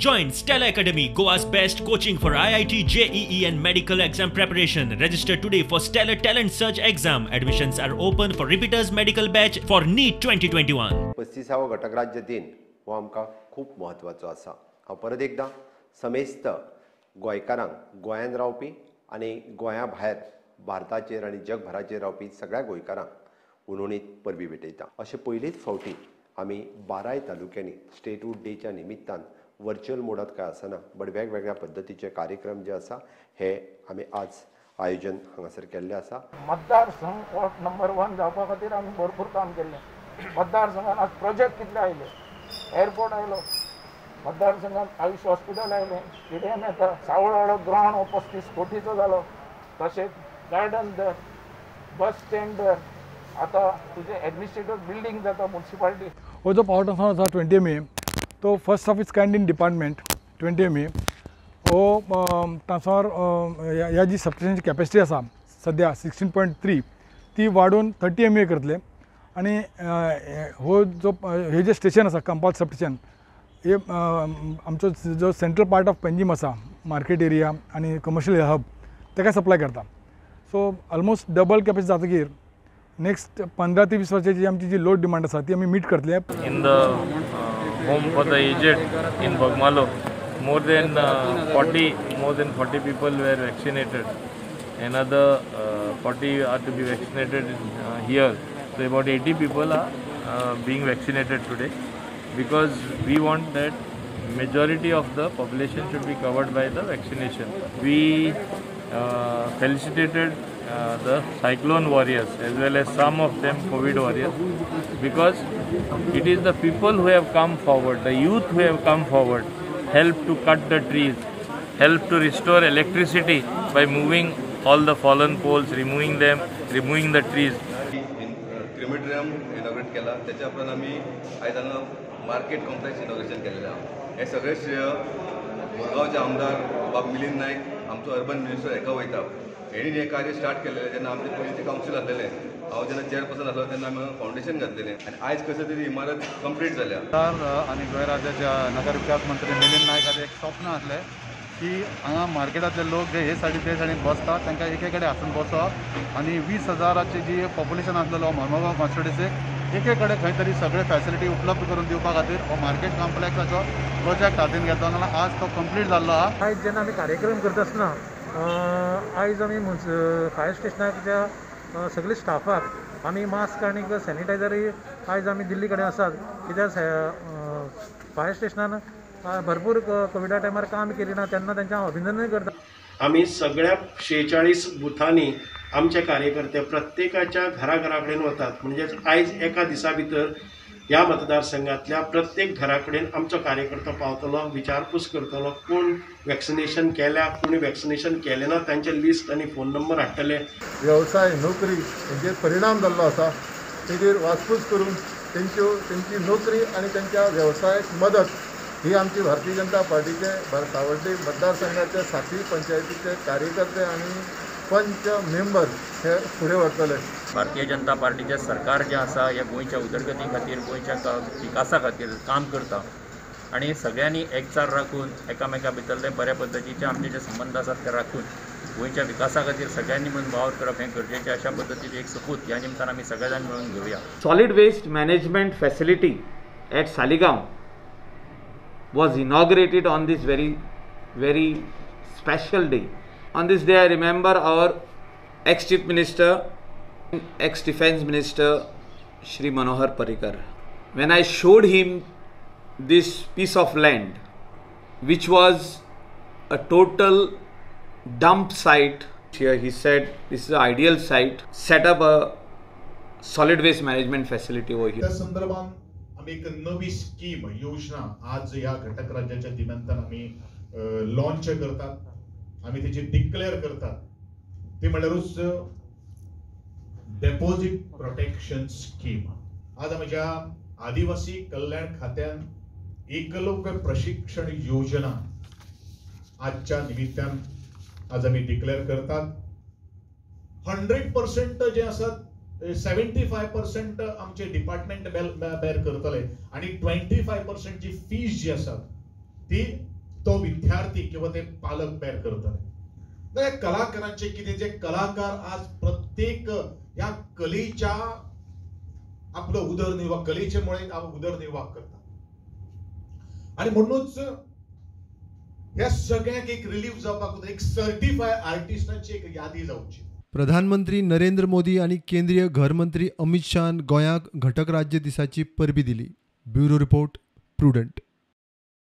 Join Stellar Academy, Goa's best coaching for IIT, JEE and medical exam preparation. Register today for Stellar Talent Search exam. Admissions are open for repeaters medical batch for NEET 2021. 35वो घटकराज्य दिन हो आमकां खूब म्हत्वाचो आसा. हांव परत एकदां समेस्त गोंयकारांक, गोंयांत रावपी आनी गोंया भायर भारताचेर आनी जगभराचेर रावपी सगळ्या गोंयकारांक उलोवणीत परबी भेटयता. अशें पयलीच फावटी आमी 12 तालुक्यांनी स्टेटहूड डेच्या निमित्तान वर्च्युअल मोडात काय आसना बट वेगवेगळ्या पद्दतीचे कार्यक्रम जे आसा हे आमी आज आयोजन हांगासर केल्लें आसा. मतदारसंघ वॉर्ड नंबर 1 जावपा खातीर आमी भरपूर काम केल्लें. मतदारसंघान आज प्रोजेक्ट कितले आयले, एअरपोर्ट आयलो, मतदारसंघात आयुष हॉस्पिटल आयलें, स्टेडियम येता, सावळवाडो ग्रावंड हो 35 कोटीचो जालो, तशेंच गार्डन धर, बस स्टँड धर, आतां तुजें एडमिनिस्ट्रेटिव्ह बिल्डींग जाता म्युनिसिपालिटी. हो जो पावर ट्रान्सफॉर्मर आसा 20 MA तो first of its kind in department 20 MA हो ट्रान्सफॉर्मर ह्या जी सबस्टेशनची कॅपॅसिटी आसा सद्या 16.3 ती वाडोवन 30 MA करतले. आनी हो जो हे जे स्टेशन आसा कंपाल सबस्टेशन हे आमचो जो सेंट्रल पार्ट ऑफ पंजीम आसा मार्केट एरिया आनी कमर्शियल हब ताका सप्लाय करता. सो ऑलमोस्ट डबल कॅपॅसिटी जातकीर नेक्स्ट 15 ते 20 वर्साची आमची जी लोड डिमांड आसा ती आमी मीट करतले. In the home for the aged in Bogmalo, more than 40 people were vaccinated. Another 40 are to be vaccinated here. So about 80 people are being vaccinated today, because we want that majority of the population should be covered by the vaccination. We felicitated the cyclone warriors as well as some of them COVID warriors, because it is the people who have come forward, the youth who have come forward, help to cut the trees, help to restore electricity by moving all the fallen poles, removing them, removing the trees. Crematorium inaugurate केला, त्याच्या उपरांत आमी आयज हांगा market complex inauguration केलेलें आहा. हें सगळें श्रेय मुरगांवचे आमदार बाब मिलिंद नायक, आमचो अर्बन मिनिस्टर हेका वयता. हेणी हें कार्य स्टार्ट केलेलें जेन्ना आमचें पयलींचें कावन्सील आसलेलें, हांव जेन्ना चेअरपर्सन आसलो तेन्ना आमी फावंडेशन घातलेलें आनी आयज कसं तरी इमारत कंप्लीट जाल्या. आमदार आनी गोंय राज्याच्या नगर विकास मंत्री मिलिंद नायक हाचें एक स्वप्न आसलें की हांगा मार्केटांतले लोक जे हे सायडीन ते सायडीन बसतात तांकां एके कडेन हाडून बसप आनी 20,000 जी पॉप्युलेशन आसलेलो मर्मगांव कॉन्स्टिट्युएन्सीक एके कडेन खंय तरी सगळे फॅसिलिटी उपलब्ध करून दिवपा खातीर हो मार्केट कॉम्प्लेक्साचो प्रोजेक्ट हातीन घेतलो आनी आज तो कंप्लीट जाल्लो आहा. आयज जेन्ना आमी कार्यक्रम करता आसतना आयज आमी फायर स्टेशनाच्या सगळे स्टाफाक आमी मास्क आनी सॅनिटायझरूय आयज आमी दिल्ली कडेन आसात, कित्याक फायर स्टेशनान भरपूर कोविडा टायमार काम केली ना तेन्ना तेंचें हांव अभिनंदन करता. आमी सगळ्या 46 बुथांनी आमचे कार्यकर्ते प्रत्येकाच्या घराघरा कडेन वतात, म्हणजेच आयज एका दिसा भितर ह्या मतदारसंघातल्या प्रत्येक घरा कडेन आमचो कार्यकर्तो पावतलो, विचारपूस करतलो, कोण वॅक्सिनेशन केल्या कोणी वॅक्सिनेशन केलें ना तांचे लिस्ट आनी फोन नंबर हाडटले. वेवसाय नोकरी हेंचेर परिणाम जाल्लो आसा, तेजेर वासपूस करून तेंची नोकरी आनी तेंच्या वेवसायाक मदत ही आमची भारतीय जनता पार्टीचे सावड्डे मतदारसंघाचे सातय पंचायतीचे कार्यकर्ते आनी पंच मेंबर हे फुडें व्हरतले. भारतीय जनता पार्टीचें सरकार जें आसा हें गोंयच्या उदरगती खातीर, गोंयच्या विकासा खातीर काम करता आनी सगळ्यांनी एकचार राखून एकामेका भितरले बऱ्या पद्दतीचे आमचे जे संबंद आसात ते राखून गोंयच्या विकासा खातीर सगळ्यांनी मिळून वावर करप हें गरजेचें. अशा पद्दतीचे एक सोपूत ह्या निमतान आमी सगळे जाण मेळून घेवया. Solid waste management facility at Saligao was inaugurated on this very, very special day. On this day, I remember our ex-Chief Minister, ex-Defense Minister, Shri Manohar Parrikar. When I showed him this piece of land, which was a total dump site, here he said, this is an ideal site, set up a solid waste management facility over here. त्या संदर्भात आमी एक नवी scheme योजना आज ह्या घटक राज्याच्या दिनांतन आमी लॉन्च करतात, आमी तेची डिक्लेअर करतात, ती म्हणल्यारूच डेपॉझिट प्रोटेक्शन स्कीम. आज आमच्या आदिवासी कल्याण खात्यान एकलव्य प्रशिक्षण योजना आजच्या निमित्तान आज आमी डिक्लेअर करतात. 100% जे आसात 75% आमचे डिपार्टमेंट बेर करतले आनी 25% जी फीज जी आसा ती विद्यार्थी किंवा ते पालक बेर करतले. जाल्यार कलाकारांचे कितें, जे कलाकार आज प्रत्येक ह्या कलेच्या आपलो उदरनिर्वाह, कलेचे मुळे उदरनिर्वाह करता आनी म्हणूनच ह्या सगळ्यांक एक रिलीफ जावपाक एक सर्टिफाय आर्टिस्टांची एक यादी जावची. प्रधानमंत्री नरेंद्र मोदी आनी केंद्रीय घर मंत्री अमित शाहन गोंयाक घटक राज्य दिसाची परबी दिली. Bureau report, Prudent.